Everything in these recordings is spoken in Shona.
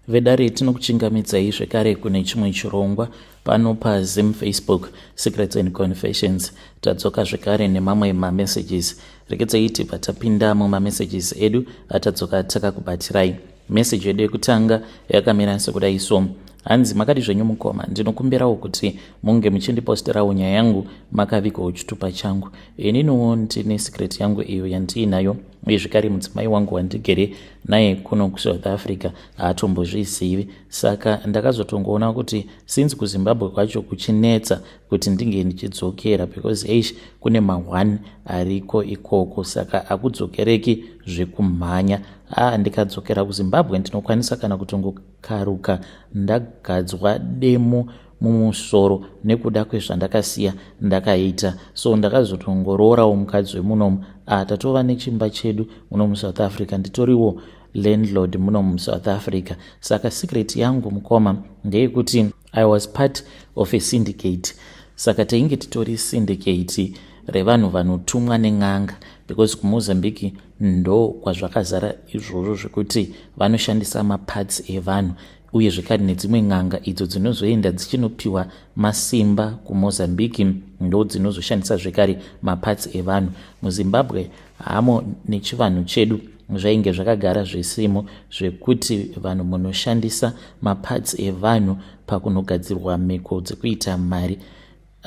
Vedare tinokuchingamidzai zvekare kune chimwe chirongwa pano paZim Facebook Secrets and Confessions. Tadzoka zvekare nemamwe mamessages. Regedzai tibva tapinda mumamessages edu atadzoka takakubatirai. Message yedu yekutanga yakamira sekudai so. Hanzi makadi zvenyu mukoma, ndinokumbirawo kuti munge muchindiposterawo nyaya yangu makavigawo chitupa changu. Ininiwo ndine secret yangu iyo yandiinayo uye zvekare mudzimai wangu wandigere naye kuno kuSouth Africa haatombozvizivi. Saka ndakazotongoona kuti since kuZimbabwe kwacho kuchinetsa kuti ndinge ndichidzokera because eish kune ma1 ariko ikoko saka hakudzokereki zvekumhanya. Ah, ndikadzokera kuZimbabwe ndinokwanisa kana kutongokaruka ndagadzwa demo mumusoro nekuda kwezvandakasiya ndakaita. So ndakazotongoroorawo mukadzi wemunomu. Ah, tatova nechimba chedu muno muSouth Africa, nditoriwo landlord muno muSouth Africa. Saka secret yangu mukoma ndeyekuti I was part of a syndicate. Saka tainge titori syndicate revanhu vanotumwa nen'anga because kuMozambique ndo kwazvakazara izvozvo zvekuti vanoshandisa maparts evanhu uye zvekare nedzimwe n'anga idzo dzinozoenda dzichinopiwa masimba kuMozambique ndo dzinozoshandisa zvekare maparts evanhu. MuZimbabwe hamo nechivanhu chedu zvainge zvakagara zvisimo zvekuti vanhu munoshandisa maparts evanhu pakunogadzirwa mhiko dzekuita mari.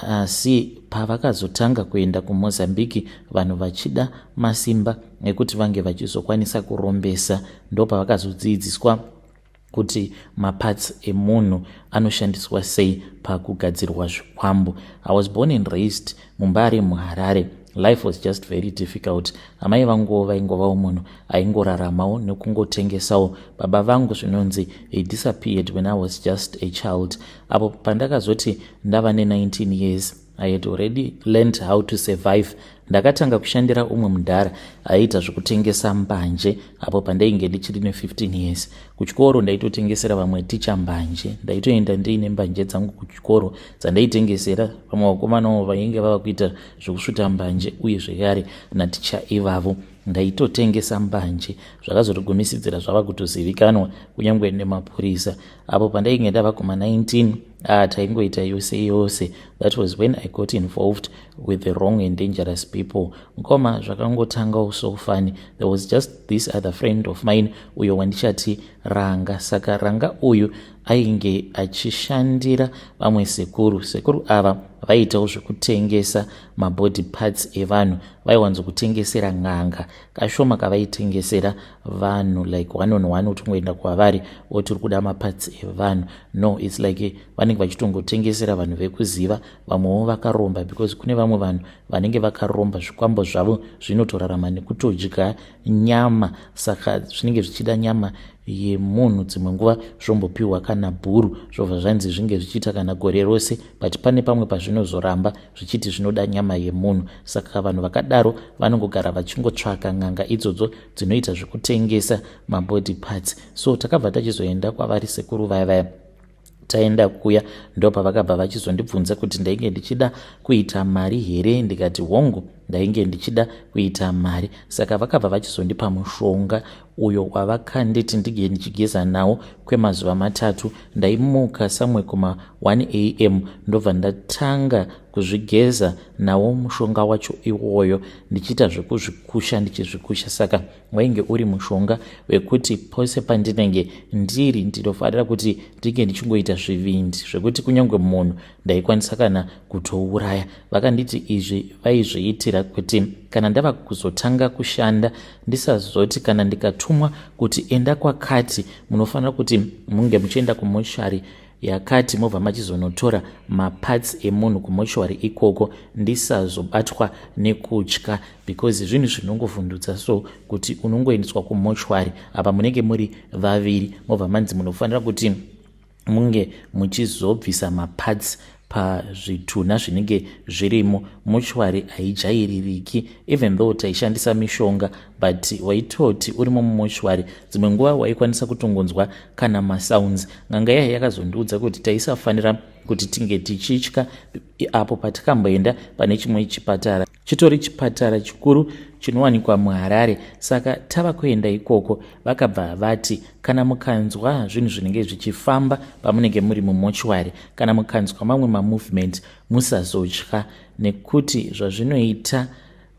Asi pavakazotanga kuenda kuMozambique vanhu vachida masimba ekuti vange vachizokwanisa kurombesa ndopavakazodzidziswa kuti maparts emunhu anoshandiswa sei pakugadzirwa zvikwambo. I was born and raised muMbare muHarare. Life was just very difficult. Amai vanguwo vaingovawo munhu aingoraramawo nekungotengesawo. Baba vangu zvinonzi he disappeared when I was just a child. Apo pandakazoti ndava ne19 years, I had already learned how to survive. Ndakatanga kushandira umwe mudhara aiita zvekutengesa mbanje apo pandainge ndichiri ne15 years. Kuchikoro ndaitotengesera vamwe ticha mbanje. Ndaitoenda ndiine mbanje dzangu kuchikoro dzandaitengesera vamwe vakomanawo vainge vava kuita zvekusvuta mbanje uye zvekare naticha ivavo. Ndaitotengesa mbanje zvakazotogumisidzira zvava kutozivikanwa kunyange nemapurisa. Apo pandainge ndava kuma 19, taingoita yose yose. That was when I got involved with the wrong and dangerous people. Mukoma, zvakangotangawo so funny. There was just this other friend of mine uyo wandichati Ranga. Saka Ranga uyu ainge achishandira vamwe sekuru. Sekuru ava vaiitawo zvekutengesa mabody parts evanhu. Vaiwanzokutengesera n'anga. Kashoma kavaitengesera vanhu like one on one utongoenda kwavari oti uri kuda maparts evanhu. No, it's like vanenge vachitongotengesera vanhu vekuziva, vamwewo vakaromba because kune vamwe vanhu vanenge vakaromba zvikwambo zvavo zvinotorarama nekutodya nyama, saka zvinenge zvichida nyama yemunhu. Dzimwe nguva zvombopiwa kana bhuru zvobva zvanzi zvinge zvichiita kana gore rose, but pane pamwe pazvinozoramba zvichiti zvinoda nyama yemunhu. Saka vanhu vakadaro vanongogara vachingotsvaka n'anga idzodzo dzinoita zvekutengesa mabody parts. So takabva tachizoenda kwavari sekuru vaya vaya. Taenda kuya ndopavakabva vachizondibvunza kuti ndainge ndichida kuita mari here. Ndikati hongu, ndainge ndichida kuita mari. Saka vakabva vachizondipa mushonga uyo wavakanditi ndinge ndichigeza nawo kwemazuva 3. Ndaimuka samwe kuma 1 am ndobva ndatanga kuzvigeza nawo mushonga wacho iwoyo, ndichiita zvekuzvikusha, ndichizvikusha. Saka wainge uri mushonga wekuti pose pandinenge ndiri ndinofanira kuti ndinge ndichingoita zvivindi zvekuti kunyange munhu ndaikwanisa kana kutouraya. Vakanditi izvi vaizviitira kuti kana ndava kuzotanga kushanda ndisazoti kana ndikatumwa kuti enda kwakati, munofanira kuti munge muchienda kumochari yakati, mobva machizonotora maparts emunhu kumochwari ikoko, ndisazobatwa nekutya because zvinhu zvinongovhundutsa. So kuti unongoendeswa kumochwari apa munenge muri vaviri, mobva manzi munofanira kuti munge muchizobvisa maparts pazvitunha zvinenge zvirimo. Mochwari haijaiririki even though taishandisa mishonga, but waitoti urimo mumochwari dzimwe nguva waikwanisa kutongonzwa kana masounds. N'anga iya yakazondiudza kuti taisafanira kuti tinge tichitya apo patikamboenda pane chimwe chipatara. Chitori chipatara chikuru chinowanikwa muHarare. Saka tava kuenda ikoko, vakabva vati kana mukanzwa zvinhu zvinenge zvichifamba pamunenge muri mumochwari, kana mukanzwa mamwe mamovement, musazotya, nekuti zvazvinoita,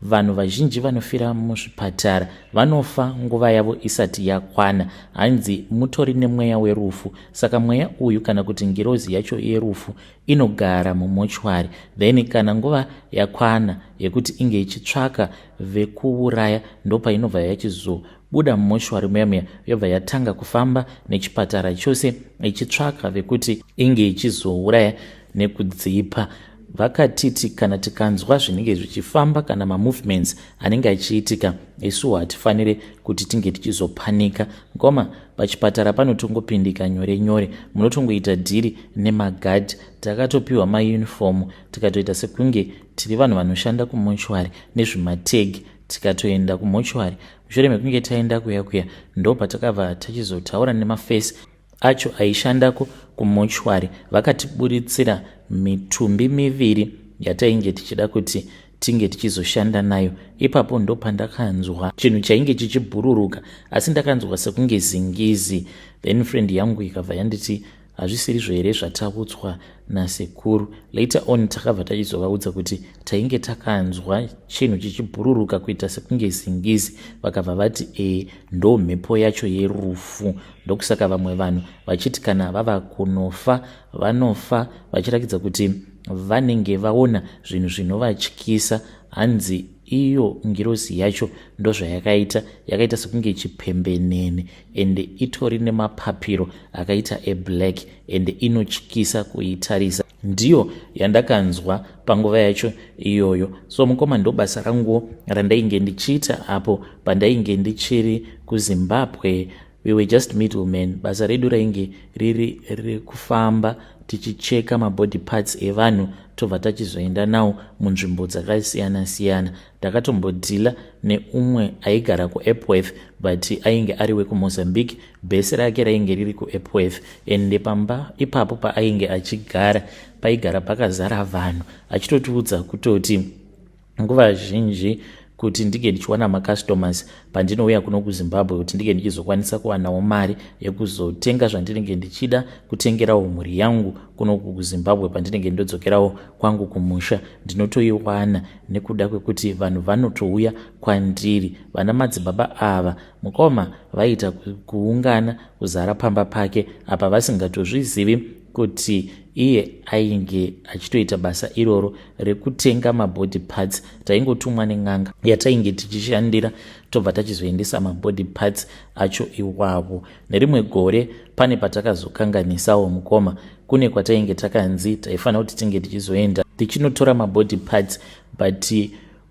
vanhu vazhinji vanofira muzvipatara vanofa nguva yavo isati yakwana. Hanzi mutori nemweya werufu, saka mweya uyu, kana kuti ngirozi yacho yerufu, inogara mumochwari. Then kana nguva yakwana yekuti inge ichitsvaka vekuuraya, ndopainobva yachizobuda mumochwari muya muya, yobva yatanga kufamba nechipatara chose ichitsvaka vekuti inge ichizouraya nekudzipa. Vakatiti kana tikanzwa zvinenge zvichifamba kana mamovements anenge achiitika, isuwo hatifaniri kuti tinge tichizopanika. Ngoma pachipatara panotongopindika nyore nyore, munotongoita dhiri nemagadhi. Takatopiwa maunifomu, tikatoita sekunge tiri vanhu vanoshanda kumochwari, nezvimategi, tikatoenda kumochwari. Mushure mekunge taenda kuya kuya, ndo patakabva tachizotaura nemafesi acho aishandako kumochwari. Vakatiburitsira mitumbi miviri yatainge tichida kuti tinge tichizoshanda nayo. Ipapo ndo pandakanzwa chinhu chainge chichibhururuka, asi ndakanzwa sekunge zingizi. Then friend yangu ikabva yanditi, "Hazvisirizvo here zvataudzwa nasekuru?" Later on takabva tachizovaudza kuti tainge takanzwa chinhu chichibhururuka kuita sekunge zingizi. Vakabva vati, "E, ndo mhepo yacho yerufu. Ndokusaka vamwe vanhu vachiti kana vava kunofa, vanofa vachiratidza kuti vanenge vaona zvinhu zvinovatyisa." Hanzi iyo ngirozi yacho ndozvayakaita, yakaita sekunge chipembenene, ende itori nemapapiro akaita eblack, ende inotyisa kuitarisa. Ndiyo yandakanzwa panguva yacho iyoyo. So mukoma, ndo basa ranguwo randainge ndichiita apo pandainge ndichiri kuZimbabwe. We were just middlemen. Basa redu rainge riri rekufamba tichicheka mabody parts evanhu, tobva tachizoenda nawo munzvimbo dzakasiyana-siyana. Ndakatombodhila neumwe aigara kuEpworth, but ainge ari wekuMozambique. Bhesi rake rainge riri kuEpworth, ende pamba ipapo paainge achigara paigara pakazara vanhu, achitotiudza kutoti nguva zhinji kuti ndinge ndichiwana macustomers pandinouya kuno kuZimbabwe, kuti ndinge ndichizokwanisa kuwanawo mari yekuzotenga zvandinenge ndichida kutengerawo mhuri yangu kunoku kuZimbabwe pandinenge ndodzokerawo kwangu kumusha, ndinotoiwana nekuda kwekuti vanhu vanotouya kwandiri. Vana madzibaba ava, mukoma, vaita kuungana kuzara pamba pake apa, vasingatozvizivi kuti iye ainge achitoita basa iroro rekutenga mabody parts. Taingotumwa nen'anga yatainge tichishandira, tobva tachizoendesa mabody parts acho iwavo. Nerimwe gore pane patakazokanganisawo, mukoma. Kune kwatainge takanzi taifanira kuti tinge tichizoenda tichinotora mabody parts, but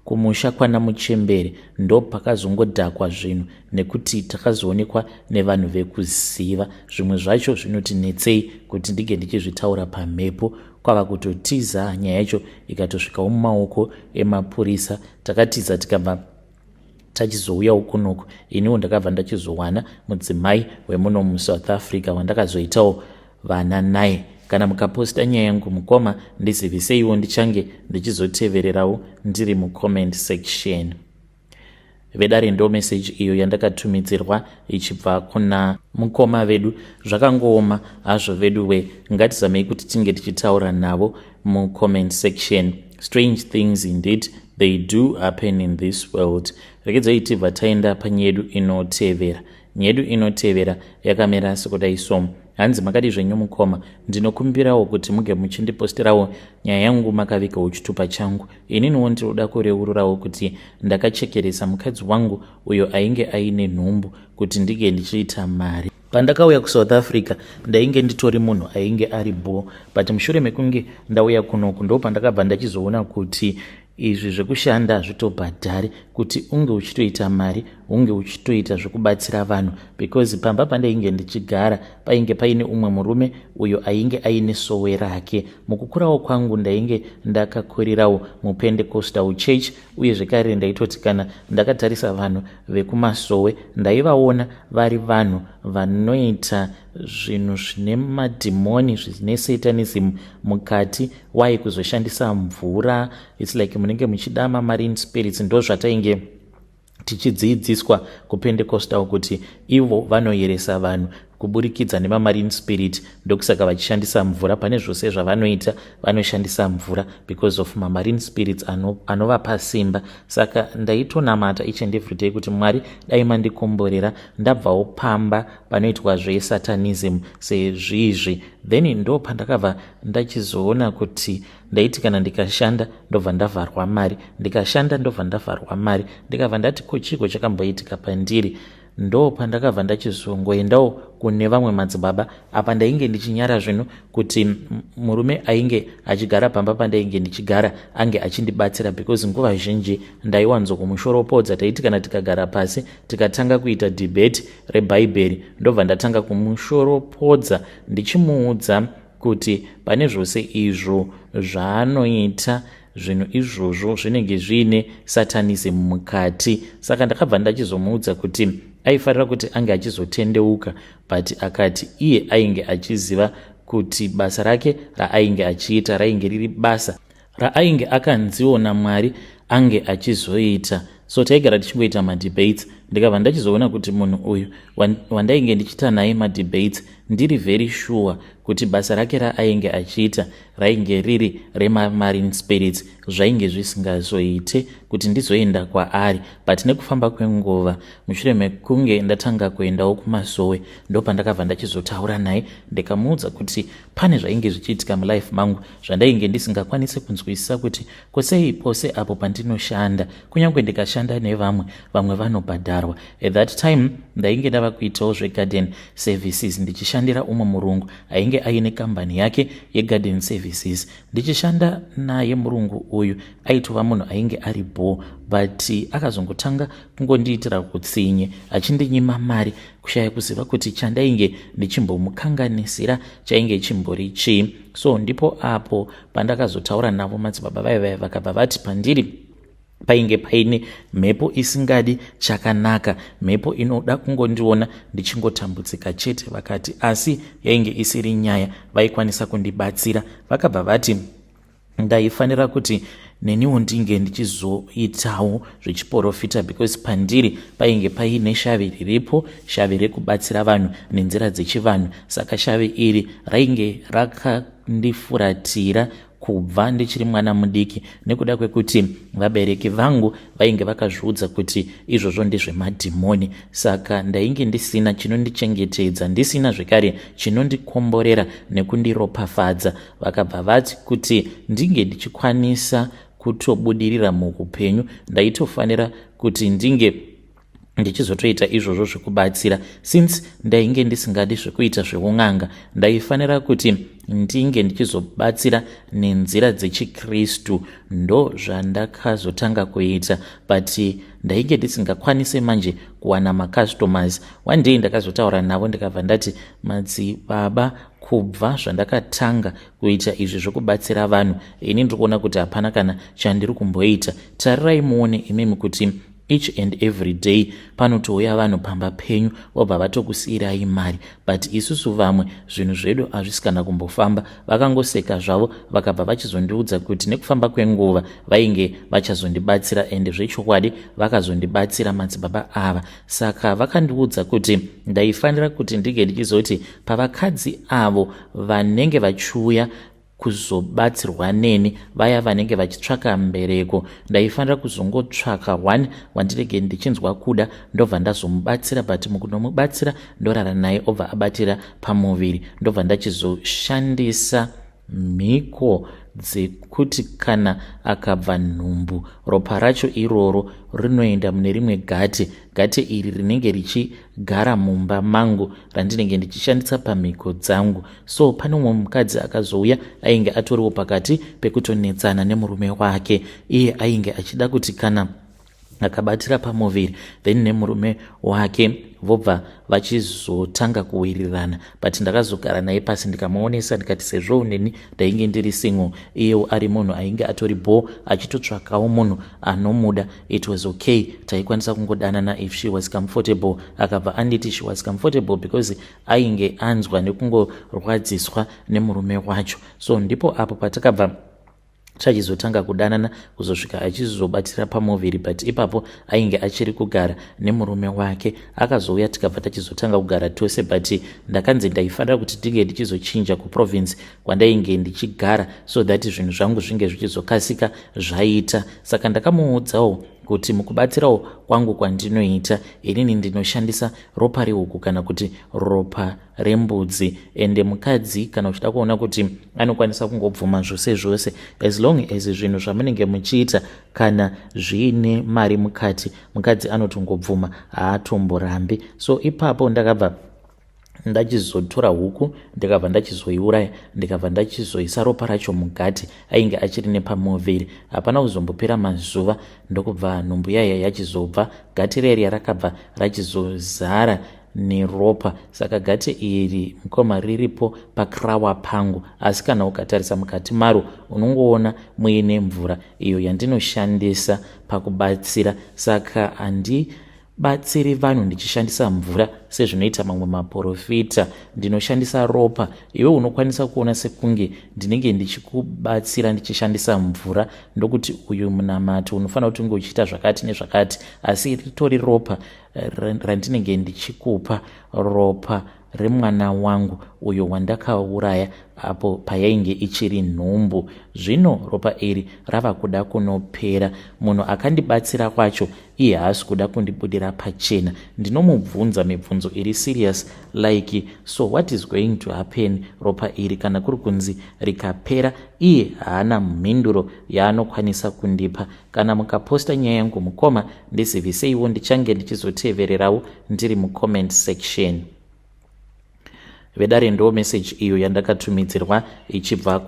kumusha kwana muchembere ndo pakazongodhakwa zvinhu, nekuti takazoonekwa nevanhu vekuziva. Zvimwe zvacho zvinotinetsei kuti ndinge ndichizvitaura pamhepo. Kwava kutotiza, nyaya yacho ikatosvikawo mumaoko emapurisa. Takatiza, tikabva tachizouyawo kunoku. Iniwo ndakabva ndachizowana mudzimai wemuno muSouth Africa wandakazoitawo vana naye. Kana mukaposta nyaya yangu, mukoma, ndiziviseiwo, ndichange ndichizotevererawo ndiri mucomment section. Vedare, ndo meseji iyo yandakatumidzirwa ichibva kuna mukoma vedu. Zvakangooma hazvo vedu we. Ngatizamei kuti tinge tichitaura navo mucomment section. Strange things indeed, they do happen in this world. Rekedzai tibva taenda panyaya yedu inotevera. Nyaya yedu inotevera yakamira sekudai. So hanzi, "Makadi zvenyu mukoma? Ndinokumbirawo kuti muge muchindiposterawo nyaya yangu makavigawo chitupa changu. Ininiwo ndinoda kureururawo kuti ndakachekeresa mukadzi wangu uyo ainge aine nhumbu kuti ndinge ndichiita mari. Pandakauya kuSouth Africa ndainge nditori munhu ainge ari bo, but mushure mekunge ndauya kunoku, ndo pandakabva ndachizoona kuti izvi zvekushanda hazvitobhadhari. Kuti unge uchitoita mari hunge huchitoita zvekubatsira vanhu because pamba pandainge ndichigara painge paine umwe murume uyo ainge aine sowe rake. Mukukurawo kwangu ndainge ndakakurirawo muPentecostal church uye zvekare ndaitoti kana ndakatarisa vanhu vekumasowe ndaivaona vari vanhu vanoita zvinhu zvine madhimoni zvine satanism mukati why kuzoshandisa mvura its like munenge muchida mamarine spirits ndozvatainge tichidziidziswa kupentecostal kuti ivo vanoyeresa vanhu kuburikidza nemamarine spirit ndokusaka vachishandisa mvura pane zvose zvavanoita vanoshandisa mvura because of mamarine spirits anovapa ano simba saka ndaitonamata each and every day kuti mwari dai mandikomborera ndabvawo pamba panoitwa zvesatanism sezvizvi then ndo pandakabva ndachizoona kuti ndaiti kana ndikashanda ndobva ndavharwa mari ndikashanda ndobva ndavharwa mari ndikabva ndati ko chiiko chakamboitika pandiri ndo pandakabva ndachizongoendawo kune vamwe madzibaba apa ndainge ndichinyara zvino kuti murume ainge achigara pamba pandainge ndichigara ange achindibatsira because nguva zhinji ndaiwanzokumushoropoodza taiti kana tikagara pasi tikatanga kuita debate rebhaibheri ndobva ndatanga kumushoropodza ndichimuudza kuti pane zvose izvo zvaanoita zvinhu izvozvo zvinenge zviine satanism mukati saka ndakabva ndachizomuudza kuti aifarira kuti ange achizotendeuka but akati iye ainge achiziva kuti basa rake raainge achiita rainge riri basa raainge akanziwo namwari ange achizoita so taigara tichingoita madebates ndikabva ndachizoona kuti munhu uyu wandainge ndichiita naye madebates ndiri very sure kuti basa rake raainge achiita rainge riri remamarine spirits zvainge zvisingazoite kuti ndizoenda kwaari but nekufamba kwenguva mushure mekunge ndatanga kuendawo kumasowe ndopandakabva ndachizotaura naye ndikamuudza kuti pane zvainge zvichiitika mulife mangu zvandainge ndisingakwanisi kunzwisisa kuti kosei pose apo pandinoshanda kunyange ndikashanda nevamwe vamwe vanobhadharwa at that time ndainge ndava kuitawo zvegarden services ndichishandira umwe murungu ainge aine kambani yake yegarden services ndichishanda naye murungu uyu aitova munhu ainge ari bho but akazongotanga kungondiitira kutsinye achindinyima mari kushaya kuziva kuti chandainge ndichimbomukanganisira chainge chimbori chii so ndipo apo pandakazotaura navo madzibaba vaya vaya vakabva vati pandiri painge paine mhepo isingadi chakanaka mhepo inoda kungondiona ndichingotambudzika chete vakati asi yainge isiri nyaya vaikwanisa kundibatsira vakabva vati ndaifanira kuti neniwo ndinge ndichizoitawo zvechiporofita because pandiri painge paine shavi riripo shavi rekubatsira vanhu nenzira dzechivanhu saka shavi iri rainge rakandifuratira kubva ndichiri mwana mudiki nekuda kwekuti vabereki vangu vainge vakazviudza kuti izvozvo ndezvemadhimoni saka ndainge ndisina chinondichengetedza ndisina zvekare chinondikomborera nekundiropafadza vakabva vati kuti ndinge ndichikwanisa kutobudirira muupenyu ndaitofanira kuti ndinge ndichizotoita izvozvo zvekubatsira since ndainge ndisingadi zvekuita zveun'anga ndaifanira kuti ndinge ndichizobatsira nenzira dzechikristu ndo zvandakazotanga kuita but ndainge ndisingakwanise manje kuwana macustomers one day ndakazotaura navo ndikabva ndati madzibaba kubva zvandakatanga kuita izvi zvekubatsira vanhu ini ndiri kuona kuti hapana kana chandiri kumboita tarirai muone imimi kuti each and every day panotouya vanhu pamba penyu vobva vatokusiyirai mari but isusu vamwe zvinhu zvedu hazvisi kana kumbofamba vakangoseka zvavo vakabva vachizondiudza kuti nekufamba kwenguva vainge vachazondibatsira ende zvechokwadi vakazondibatsira madzibaba ava saka vakandiudza kuti ndaifanira kuti ndinge ndichizoti pavakadzi avo vanenge vachiuya kuzobatsirwa neni vaya vanenge vachitsvaka mbereko ndaifanira kuzongotsvaka one wandinenge ndichinzwa kuda ndobva ndazomubatsira but mukunomubatsira ndorara naye obva abatira pamuviri ndobva ndachizoshandisa mhiko dzekuti kana akabva nhumbu ropa racho iroro rinoenda mune rimwe gate gate iri rinenge richigara mumba mangu randinenge ndichishandisa pamhiko dzangu so pane umwe mukadzi akazouya ainge atoriwo pakati pekutonetsana nemurume wake iye ainge achida kuti kana Akabatira pamuviri, then nemurume wake vobva vachizotanga kuwirirana. But ndakazogara naye pasi, ndikamuonesa, ndikati sezvo neni ndainge ndiri single, iyewo ari munhu ainge atori bo achitotsvakawo munhu anomuda, it was okay, taikwanisa kungodanana if she was comfortable. Akabva anditi she was comfortable because ainge anzwa nekungorwadziswa nemurume wacho. So ndipo apo patakabva tachizotanga kudanana kuzosvika achizobatira pamuviri, but ipapo ainge achiri kugara nemurume wake. Akazouya, tikabva tachizotanga kugara tose, but ndakanzi ndaifanira kuti ndinge ndichizochinja kuprovince kwandainge ndichigara so that zvinhu zvangu zvinge zvichizokasika zvaita. Saka ndakamuudzawo kuti mukubatsirawo kwangu kwandinoita inini, ndinoshandisa ropa rehuku kana kuti ropa rembudzi. Ende mukadzi, kana uchida kuona kuti anokwanisa kungobvuma zvose zvose, as long as zvinhu zvamunenge muchiita kana zviine mari mukati, mukadzi anotongobvuma, haatomborambi. So ipapo ndakabva ndachizotora huku, ndikabva ndachizoiuraya, ndikabva ndachizoisa ropa racho mugati. Ainge achiri nepamuviri. Hapana kuzombopera mazuva, ndokubva nhumbu yaya yachizobva. Gati reriya rakabva rachizozara neropa. Saka gati iri, mukoma, riripo pakrawa pangu, asi kana ukatarisa mukati maro unongoona muine mvura iyo yandinoshandisa pakubatsira. Saka handibatsiri vanhu ndichishandisa mvura sezvinoita mamwe maprofita, ndinoshandisa ropa. Iwe unokwanisa kuona sekunge ndinenge ndichikubatsira ndichishandisa mvura, ndokuti uyu munamato unofanira kuti unge uchiita zvakati nezvakati, asi ritori ropa randinenge ndichikupa, ropa remwana wangu uyo wandakauraya apo payainge ichiri nhumbu. Zvino ropa iri rava kuda kunopera. Munhu akandibatsira kwacho iye haasi kuda kundibudira pachena. Ndinomubvunza mibvunzo iri serious, like, "So what is going to happen ropa iri kana kuri kunzi rikapera?" Iye haana mhinduro yaanokwanisa kundipa. Kana mukaposta nyaya yangu, mukoma, ndiziviseiwo, ndichange ndichizotevererawo ndiri mucomment section. Vedare, ndo message iyo yandakatumidzirwa ichibva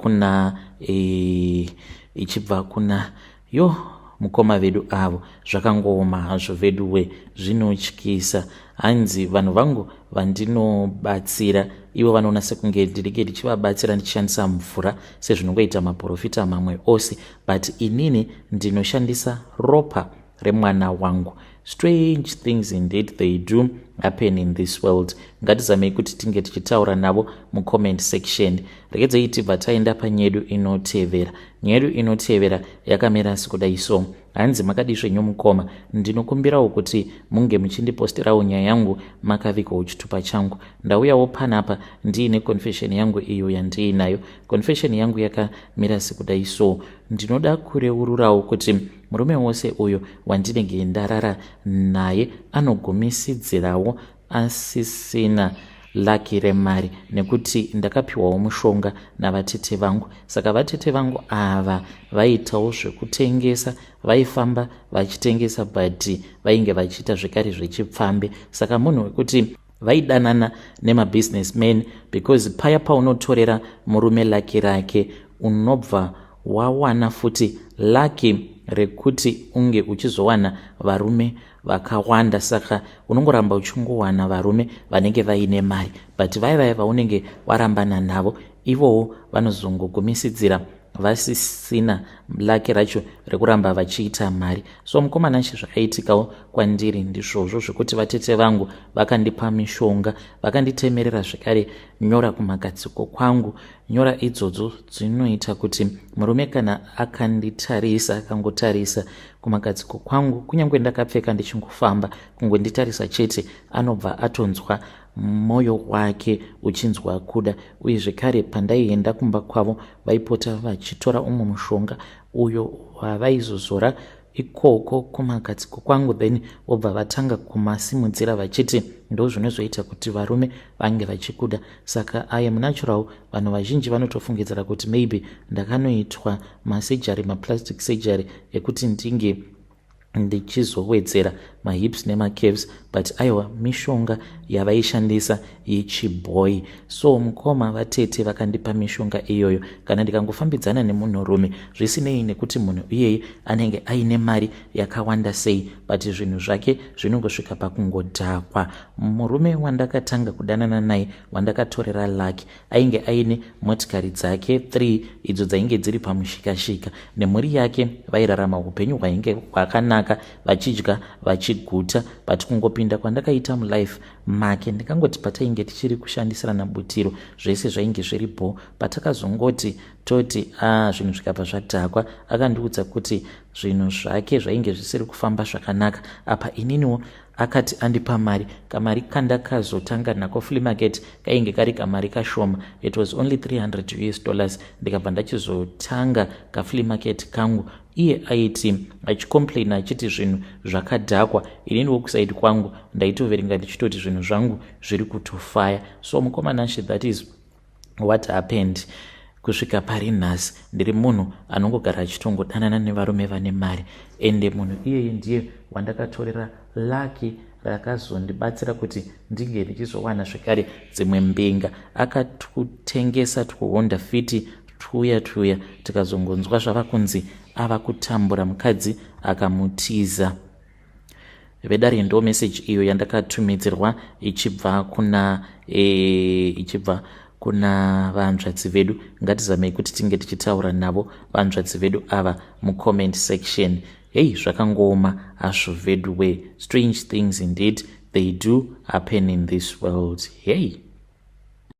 kuna yo mukoma vedu avo. Zvakangooma hazvo veduwe, zvinotyisa. Hanzi vanhu vangu vandinobatsira ivo vanoona sekunge ndinenge ndichivabatsira ndichishandisa mvura sezvinongoita maprofita mamwe ose, but inini ndinoshandisa ropa remwana wangu. Strange things indeed, they do happen in this world. Ngatizamei kuti tinge tichitaura navo mucomment section. Regedzei tibva taenda panyedu inotevera. Nyedu inotevera yakamira sekudai so. Hanzi, "Makadii zvenyu mukoma? Ndinokumbirawo kuti munge muchindiposterawo nyaya yangu makavigwawo chitupa changu. Ndauyawo panapa ndiine confession yangu iyo yandiinayo. Confession yangu yakamira sekudai so. Ndinoda kureururawo kuti murume wose uyo wandinenge ndarara naye anogumisidzirawo asisina luck remari, nekuti ndakapiwawo mushonga navatete vangu. Saka vatete vangu ava vaitawo zvekutengesa, vaifamba vachitengesa, but vainge vachiita zvekare zvechipfambi. Saka munhu wekuti vaidanana nemabusinessman, because paya paunotorera murume luck rake, unobva wawana futi luck rekuti unge uchizowana varume vakawanda. Saka unongoramba uchingowana varume vanenge vaine mari, but vai vai vaunenge warambana navo ivowo vanozongogumisidzira vasisina luck racho rekuramba vachiita mari. So mukomana, chi zvakaitikawo kwandiri ndizvozvo zvekuti vatete vangu vakandipa mishonga, vakanditemerera zvekare nyora kumagadziko kwangu. Nyora idzodzo dzinoita kuti murume kana akanditarisa, akangotarisa kumagadziko kwangu, kunyange ndakapfeka ndichingofamba, kungonditarisa chete, anobva atonzwa mwoyo wake uchinzwa kuda. Uye zvekare pandaienda kumba kwavo, vaipota vachitora umwe mushonga uyo wavaizozora ikoko kumagadziko kwangu, then vobva vatanga kumasimudzira vachiti ndo zvinozoita kuti varume vange vachikuda. Saka I am natural. Vanhu vazhinji vanotofungidzira kuti maybe ndakanoitwa masurgery, maplastic surgery, ekuti ndinge ndichizowedzera mahips nemacaves, but aiwa, mishonga yavaishandisa yechibhoyi. So mukoma, vatete vakandipa mishonga iyoyo. Kana ndikangofambidzana nemunhurume, zvisinei nekuti munhu iyeye anenge aine mari yakawanda sei, but zvinhu zvake zvinongosvika pakungodhakwa. Murume wandakatanga kudanana naye, wandakatorera lucky, ainge aine motikari dzake 3 idzo dzainge dziri pamushikashika nemhuri yake. Vairarama upenyu hwainge hwakanaka, vachidya vachiguta, but kungopinda kwandakaita mulife make, ndingangoti patainge tichiri kushandisirana butiro, zvese zvainge zviri bho. Patakazongoti toti a zvinhu zvikabva zvadhakwa, akandiudza kuti zvinhu zvake zvainge zvisiri kufamba zvakanaka. Apa ininiwo akati andipa mari. Kamari kandakazotanga nako flea market kainge kari kamari kashoma. It was only US$300. Ndikabva ndachizotanga kaflea market kangu. Iye aiti achicomplaina achiti zvinhu zvakadhakwa, ininiwo kuside kwangu ndaitoverenga ndichitoti zvinhu zvangu zviri kutofaya. So mukoma Nashe, that is what happened. Kusvika pari nhasi ndiri munhu anongogara achitongodanana nevarume vane mari, ende munhu iyeye ndiye wandakatorera lucky rakazondibatsira kuti ndinge ndichizowana zvekare dzimwe mbinga. Akatutengesa tuHonda Fit tuya tuya, tikazongonzwa zvava kunzi ava kutambura, mukadzi akamutiza. Vedare, ndo meseji iyo yandakatumidzirwa ichibva kuna vanzvadzi vedu. Ngatizamei kuti tinge tichitaura navo vanzvadzi vedu ava mucomment section. Hei, zvakangooma hazvo vedu we. Strange things indeed, they do happen in this world. Hey.